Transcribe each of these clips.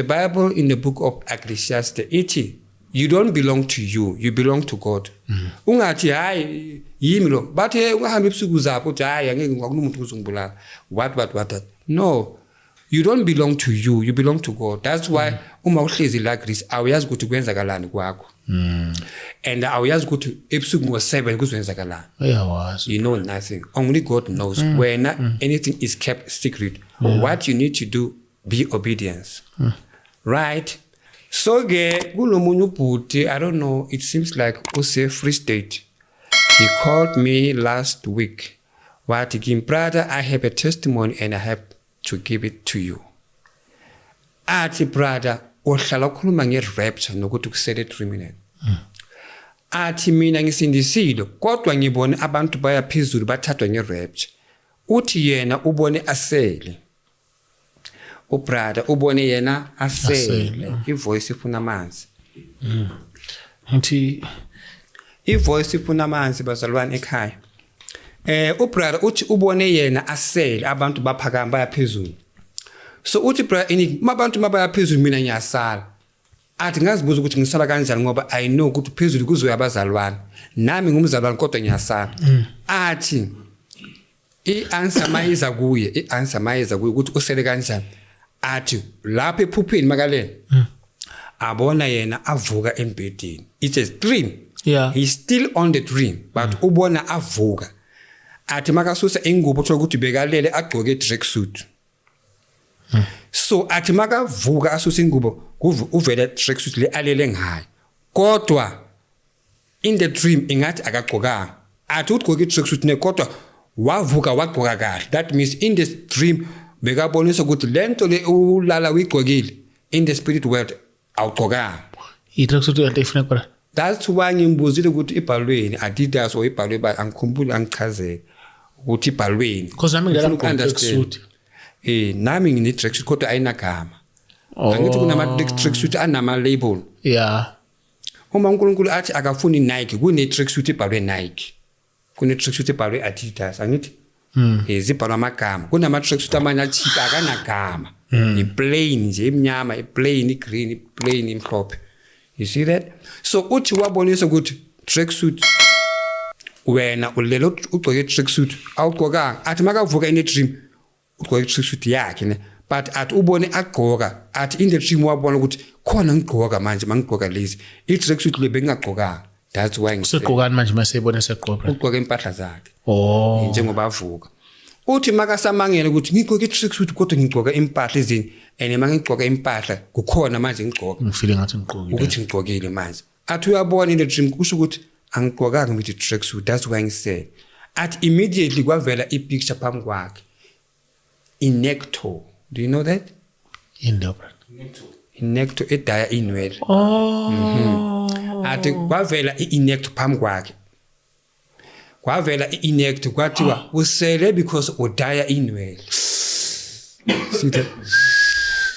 The Bible in the book of Ecclesiastes ithi you don't belong to you, you belong to God. Ungathi hayi yimi lo. Bathi hey ungahambi ebusuku zapho uthi hayi angeke akunomuntu uzongibulala. What what what what. No. You don't belong to you, you belong to God. That's why uma uhlezi la Greece awuyazi ukuthi kwenzakalani kwakho. And awuyazi ukuthi ebusuku ngo7 kuzoyenzakalani. Uyawazi. You know nothing. Only God knows. When anything is kept secret, what you need to do, be obedience. Right? So ke kunomunye ubhuti, I don't know, it seems like use Free State. He called me last week. Wathi kimi, brother, I have a testimony and I have to give it to you. Athi brother, uhlala ukhuluma nge-rapture nokuthi kusele 3 minutes. Athi mina ngisindisile kodwa ngibone abantu baya phezulu bathathwa nge-rapture. Uthi yena ubone asele. Ubrother ubone yena asele. Asele. Ivoice ifuna amanzi. Ngithi Ivoice ifuna amanzi bazalwane ekhaya. Ubrother uthi ubone yena asele abantu baphakama baya phezulu. So uthi brother ini mabantu mabaya phezulu mina ngiyasala. Athi ngazibuza ukuthi ngisala kanjani ngoba I know ukuthi phezulu kuzoya abazalwane. Nami ngumzalwane kodwa ngiyasala. Athi i-answer mayiza kuye, i-answer mayiza kuye ukuthi usele kanjani. Athi lapha ephupheni makalena abona yena avuka embhedeni. It's a dream. He's still on the dream but ubona avuka. Athi makasusa ingubo uthola ukuthi bekalele agqoke tracksuit. So athi makavuka asusa ingubo uvele tracksuit le alele ngayo. Kodwa in the dream ingathi akagqokanga. Athi ugqoke tracksuit ne kodwa wavuka wagqoka kahle. That means in this dream bekabonisa ukuthi lento le ulala uyigqokile in the spirit world awugqokanga. I-tracksuit into ifuna khona. That's why ngimbuzile ukuthi ibhalweni Adidas or ibhalwe ba angikhumbuli angichazele ukuthi ibhalweni. Because nami ngidlala Ngifuna uku-understand. tracksuit. Nami ngine tracksuit kodwa ayinagama. Oh. Angithi kunama tracksuit anama label. Uma uNkulunkulu athi akafuni Nike kune tracksuit ebhalwe Nike. Kune tracksuit ebhalwe Adidas angithi? Zibhalwa amagama. Kunama tracksuit amanye acheap akanagama. I-plain nje imnyama, i-plain i-green, i-plain imhlophe. You see that? So uthi wabonisa ukuthi tracksuit wena ulele ugqoke tracksuit awugqokanga. Athi makavuka in a dream ugqoke tracksuit yakhe ne but athi ubone agqoka athi in the dream wabona ukuthi khona ngigqoka manje mangigqoka lezi i tracksuit le bengingagqokanga. That's why ngise Usegqokani manje maseyibona segqoka? Ugqoka impahla zakhe. Oh. Njengoba avuka. Uthi makasamangele ukuthi ngigqoke i-tracksuit kodwa ngigqoka impahla ezini and mangigqoka impahla kukhona manje ngigqoka. Ngifile ngathi ngigqokile. Ukuthi ngigqokile manje. Athi uyabona in the dream kusho ukuthi angigqokanga with i-tracksuit, that's why ngisele. Athi immediately kwavela i-picture phambi kwakhe. Inecto. Do you know that? Yini bro? Inecto edaya inwele. Oh. Athi kwavela i-inecto phambi kwakhe. Kwavela i-inecto kwathiwa usele because udaya inwele. See that?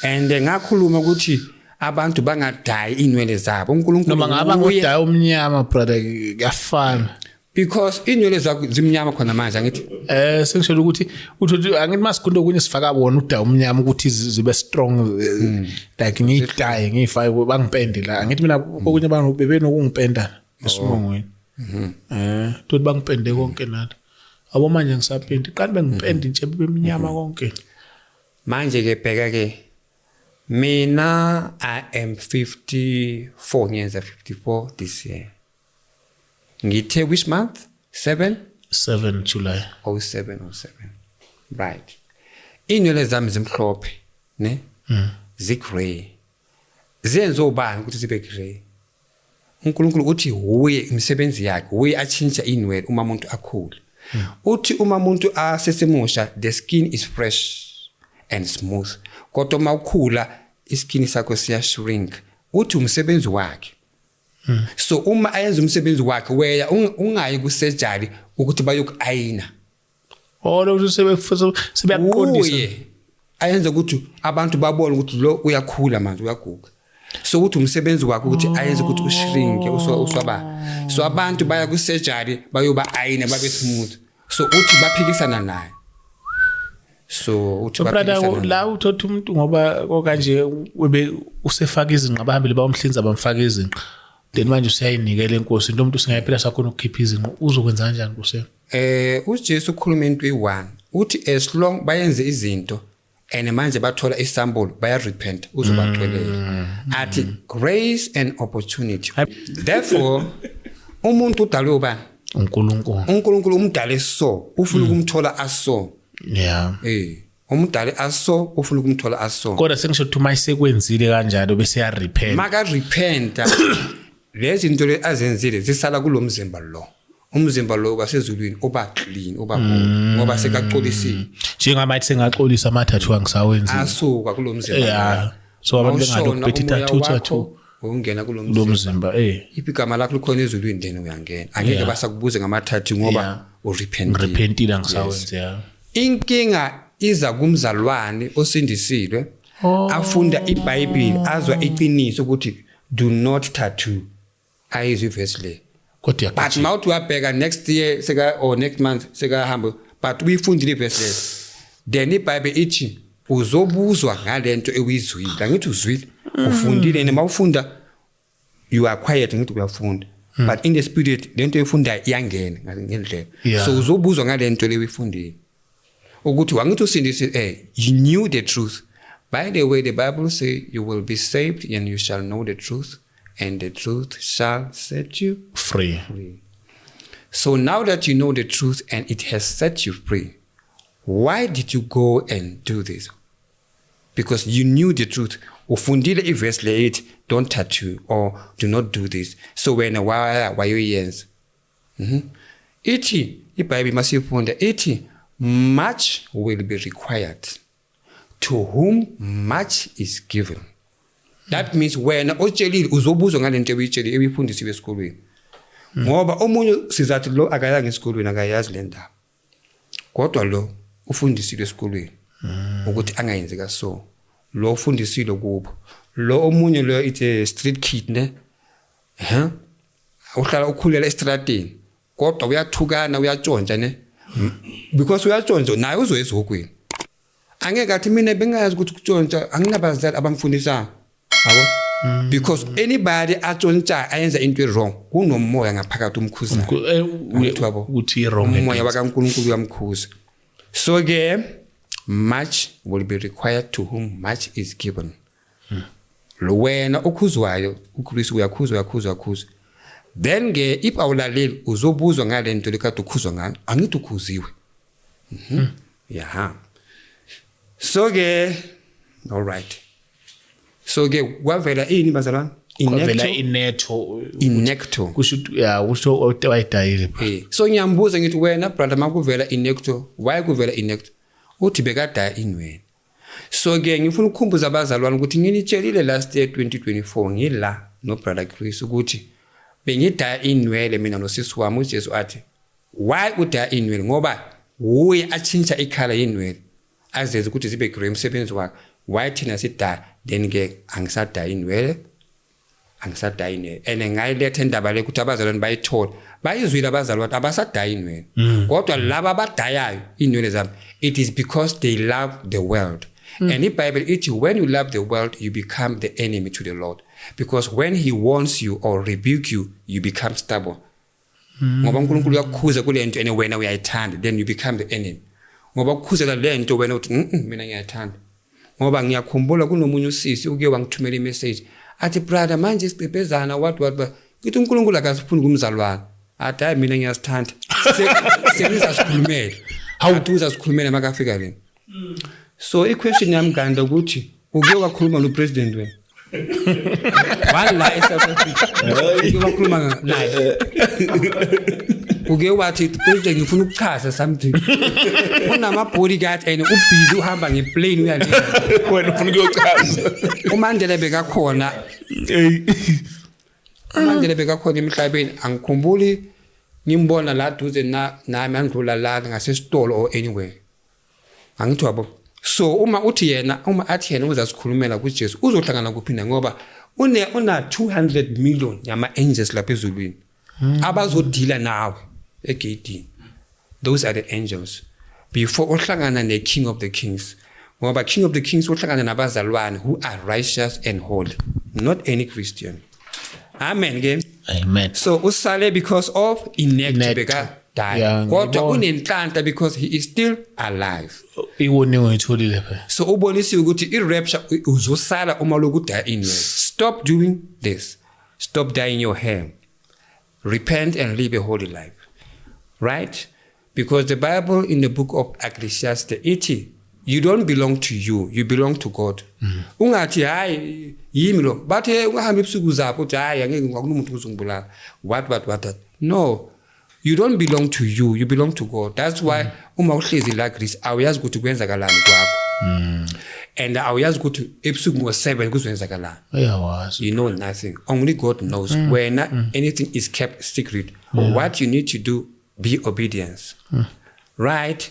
And ngakhuluma ukuthi abantu bangadayi inwele zabo. uNkulunkulu Noma ngaba ngodaya umnyama brother kuyafana. Because inwele zakho zimnyama khona manje angithi. Sengisho ukuthi uthi angithi masikhunda okunye sifaka wona udaya umnyama ukuthi zibe strong like ngiyidaye ngiyifake bangipende la. Angithi mina okunye bantu bebenokungipenda esimongweni. Tuthi bangipende konke nalo. Abo manje ngisapenda. Iqala bengipenda nje bemnyama konke. Manje ke bheka ke mina I am 54 ngiyenza 54 this year. Ngithe which month? 7? 7 July. 07 07. Right. Inwele zami zimhlophe, ne? Zi grey. Zenze ubani ukuthi zibe grey? uNkulunkulu uthi uye imisebenzi yakhe, uye atshintsha inwele uma umuntu akhule. Uthi uma umuntu asesemusha the skin is fresh and smooth. Kodwa uma ukhula iskin sakho siya shrink. Uthi umsebenzi wakhe. So uma ayenza umsebenzi wakhe weya ungayi ku surgery ukuthi bayokuayina. Oh lo sebeyaqondisa. Uye ayenza ukuthi abantu babone ukuthi lo uyakhula manje uyaguga. So uthi umsebenzi wakhe ukuthi ayenze ukuthi ushrinke uswaba. So abantu baya ku surgery bayoba ayina babe smooth. So uthi baphikisana naye. So uthi So brother, baphikisana. La uthatha umuntu ngoba kokanje ube usefaka izinqa, bahambile bawumhlinza, bamfaka izinqa, then manje useyayinikela enkosi into, umuntu singayiphela sakhona ukukhipha izinqa, uzokwenza kanjani kuse? UJesu ukhuluma into eyi-one, uthi as long bayenze izinto and manje bathola isample, baya repent, uzobaxolela, athi grace and opportunity. Therefore umuntu udalwe ubani? UNkulunkulu. UNkulunkulu umdale, so ufuna ukumthola aso. Umdale aso, ufuna ukumthola aso. Kodwa sengisho ukuthi uma isekwenzile kanjalo bese ya repent. Maka repenta, lezi zinto le azenzile zisala kulomzimba lo, umzimba lo wasezulwini uba clean, uba holy, ngoba sekaxolisile. Njengamathi sengaxolisa, amathathu angisawenzi. Asuka kulomzimba. So abantu bengalokhu Mawushona, bethi umoya tattoo, wakho tattoo. ungena kulo lo mzimba. Mzimba. Iphi igama lakho likhona ezulwini, then uyangena, angeke basakubuze ngama-tattoo ngoba urepentile. Ngirepentile, angisawenzi, ya. Inkinga iza kumzalwane osindisiwe, afunda iBhayibheli, azwa iqiniso ukuthi do not tattoo, ayizwe ivesi le. Kodwa But uyagijima. mawuthi uyabheka next year seka or next month sekahamba, but uyifundile ivesi le, then iBhayibheli ithi uzobuzwa ngalento ewuyizwile. Angithi uzwile, ufundile, noma ufunda you are quiet, ngithi uyafunda, but in the spirit lento oyifundayo iyangena ngendlela. So uzobuzwa ngalento le uyifundile ukuthi wangithi usindise, you knew the truth. By the way, the Bible say you will be saved and you shall know the truth and the truth shall set you free. Free. So now that you know the truth and it has set you free, why did you go and do this? Because you knew the truth, ufundile ivesi le ithi don't tattoo or do not do this. So wena wayoyenza. Ithi iBhayibheli masifunda, ithi much will be required to whom much is given. That means wena otshelile uzobuzwa ngalento ebuyitshelile, ebuyifundisiwe esikolweni, ngoba omunye sizathi lo akayanga esikolweni, akayazi le ndaba, kodwa lo ufundisiwe esikolweni ukuthi angayenzi kaso. Lo ufundisile kubo, lo omunye lo it's a street kid ne, uhlala ukhulela estradini, kodwa uyathukana, uyatshontsha ne. Because uyatshontsha naye uzoya esihogweni, angeke athi mina bengayazi ukuthi kutshontsha, anginabazali abamfundisayo, yabo, because anybody atshontsha, ayenza into wrong, kunomoya ngaphakathi umkhuzayo. Angithi wabo? Ukuthi i-wrong. Umoya wakaNkulunkulu uyamkhuza. So ke much will be required to whom much is given. Lo wena okhuzwayo uKristu, uyakhuzwa, uyakhuzwa, uyakhuzwa, then ke if awulaleli uzobuzwa ngalento lekade ukhuzwa ngayo. Angithi ukhuziwe? Yeah, so ke all right, so ke kwavela ini, bazalwane? Kwavela Inecto. Inetho. Inecto. Kusho ukuthi ya, kusho wayidayile. So ngiyambuza ngithi, wena brother, makuvela inecto, why kuvela inecto? Uthi bekadaya inwele. So ke ngifuna ukukhumbuza abazalwane ukuthi nginitshelile last year 2024 ngila no brother Chris ukuthi bengidaya inwele mina nosisi wami. uJesu athi why udaya inwele? Ngoba uye atshintsha i-colour yenwele, azenze ukuthi zibe grey, umsebenzi wakhe. Why thina sidaya? Then ke angisadaya inwele, angisadaya inwele, and ngayiletha indaba le ukuthi abazalwane bayithole, bayizwile abazalwane, abasadaya inwele. Kodwa laba abadayayo inwele zabo, it is because they love the world, and iBible ithi when you love the world, you become the enemy to the Lord, because when he warns you or rebuke you, you become stubborn, ngoba uNkulunkulu uyakukhuza kule nto and wena uyayithanda, then you become the enemy, ngoba ukukhuzela le nto wena uthi, mina ngiyayithanda." Ngoba ngiyakhumbula kunomunye usisi uke wangithumela imessage athi, "Brother, manje sigqibhezana, what what what." Ngithi uNkulunkulu akasifuni kumzalwane. Athi, "Hayi, mina ngiyasithanda." Sengizasikhulumela, hawu, uzasikhulumela makafika lena. So i-question yami kanda ukuthi uke wakhuluma no-president wena wala e-South Africa? Uke wakhuluma naye? Uke wathi, "President, ngifuna ukuchaza something"? Unama-bodyguard and ubhizi, uhamba ngeplane, uyale. Wena ufuna ukuyochaza. uMandela bekakhona. uMandela bekakhona emhlabeni, angikhumbuli ngimbona la duze na nami, andlula la ngasesitolo or anywhere, angithi wabo? So uma uthi yena, uma athi yena uzasikhulumela kuJesu, uzohlangana kuphi na? Ngoba une una 200 million yama angels lapha ezulwini abazodila nawe egeyidini. Those are the angels. Before uhlangana ne-King of the Kings, ngoba King of the Kings uhlangana nabazalwane who are righteous and holy, not any Christian. Amen ke. Amen. So usale because of inactive. Inactive. Beka die, Yeah, kodwa ngiyabona. unenhlanhla because he is still alive. I-warning ngiyitholile phela. So ubonisiwe ukuthi i-rapture uzosala uma lokhu udaya inwele. Stop doing this, stop dyeing your hair, repent and live a holy life, right? Because the Bible in the book of Ecclesiastes ithi you don't belong to you, you belong to God. Ungathi hayi, yimi lo, bathi, "Hey, ungahambi ebusuku zapho," uthi hayi, angeke, akunomuntu uzongibulala, what what what what. No, you don't belong to you, you belong to God. That's why uma uhlezi la Greece, awuyazi ukuthi kwenzakalani kwakho and awuyazi ukuthi ebusuku ngo-7 kuzoyenzakalani. Uyawazi. You know nothing, only God knows. Wena, anything is kept secret. What you need to do, be obedience, right?